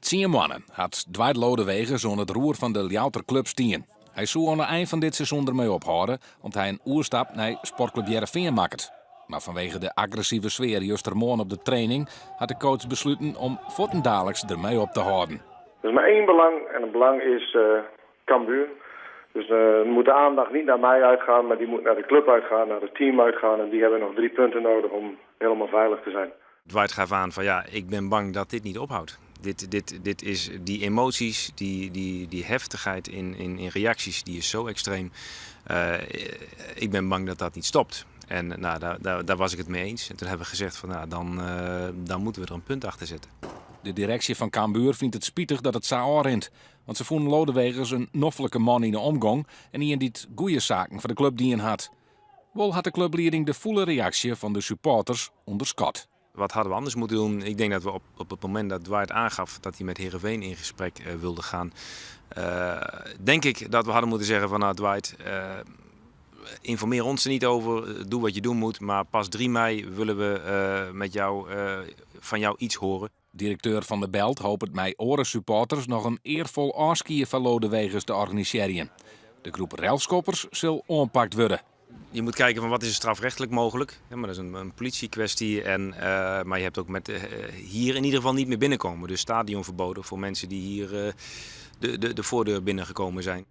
Tsien moannen hat Dwight Lodeweges oan it roer fan de Ljouwerter klup stien. Hy soe oan de ein fan dit seizoen dermei ophâlde om't hy in oerstap nei Sportklup Hearrenfean makket. Mar fanwege de agressive sfear justermoarn op de training hat de coach besluten om fuortendaliks dermei op te hâlden. Er is maar één belang en het belang is uh, Cambuur. Dus uh, moet de aandacht niet naar mij uitgaan, maar die moet naar de club uitgaan, naar het team uitgaan. En die hebben nog drie punten nodig om helemaal veilig te zijn. Dwight gaf aan van ja, ik ben bang dat dit niet ophoudt. Dit, dit, dit is die emoties, die, die, die heftigheid in, in, in reacties, die is zo extreem. Uh, ik ben bang dat dat niet stopt. En nou, daar, daar, daar was ik het mee eens. En toen hebben we gezegd van nou, dan, uh, dan moeten we er een punt achter zetten. De direksje fan Cambuur fynt it spitich dat it sa ôfrint. Want se fûnen Lodeweges in noflike man yn de omgong en ien dy't goede saken foar de klup dien hat. Wol hat de kluplieding de fûle reaksje fan de supporters ûnderskat. Wat hadden we anders moeten doen? Ik denk dat we op, op het moment dat Dwight aangaf dat hij met Heerenveen in gesprek uh, wilde gaan, uh, denk ik dat we hadden moeten zeggen van nou Dwight, uh, informeer ons er niet over, doe wat je doen moet, maar pas 3 mei willen we met jou, van jou iets horen. Direkteur Van der Belt hopet mei oare supporters noch in earfol ôfskie fan Lodeweges te organisearjen. De groep relskoppers sil oanpakt wurde. Je moet kijken van wat is er strafrechtelijk mogelijk. Ja, maar dat is een, een politiekwestie. En, uh, maar je hebt ook met uh, hier in ieder geval niet meer binnenkomen. Dus stadionverboden voor mensen die hier uh, de, de, de voordeur binnengekomen zijn.